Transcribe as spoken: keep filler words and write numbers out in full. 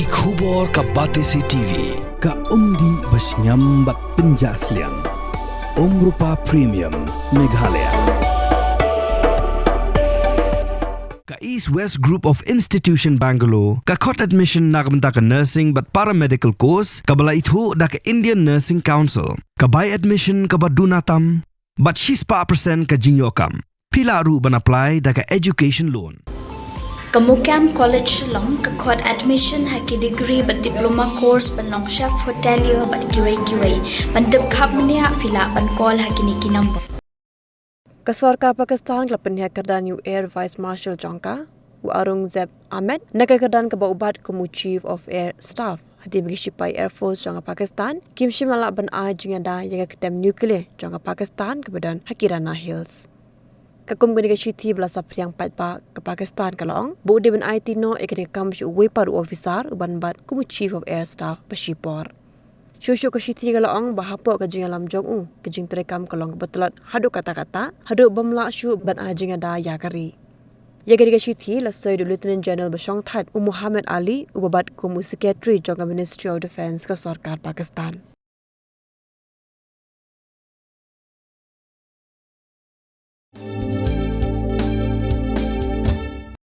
Ki khubor ka Batesi T V, ka umdih ba shngiam bad pynjah sliang. Umrupa Premium, Meghalaya. Ka East West Group of Institution Bangalore, ka khot admission na ka bynta ka nursing bad paramedical course, kaba la ithuh da ka Indian Nursing Council, ka bai admission kaba duna tam, bad shispah percent ka jingïoh kam. Phi lah ruh ban apply da ka education loan. Ka MOKAM College Shillong ka khot admission ha ki degree bad diploma course ban long chef hotelier bad kiwei kiwei. Ban tip khapkhap mynta phi lah ban call ha kine ki number. Ka sorkar Pakistan ka la pynhiar kyrdan ïa u Air Vice Marshal jong ka, u Aurangzeb Ahmed, na ka kyrdan kaba u bat kum u Chief of Air Staff. Hadien ba ki shipai Air Force jong ka Pakistan kim shym la lah ban ai jingïada ïa ka kyntem nuclear jong ka Pakistan kaba don ha ki Rana Hills. Ka kum kane ka shithi ba la saphriang paidbah ka Pakistan ka la ong ba u dei ban aiti noh ïa kane ka kam sha uwei pat u officer uban bat kum u Chief of Air Staff ba shipor. Shuh shuh ka shithi ka la ong ba hapoh ka jingïalam jong u, ka jingtreikam ka long kaba tlot haduh katta katta, haduh bym lah shuh ban ai jingïada ïa ka ri. Ïa kane ka shithi la soi da u Lieutenant General ba shongthait, u Muhammad Ali, uba bat kum u Secretary jong ka Ministry of Defence ka sorkar Pakistan.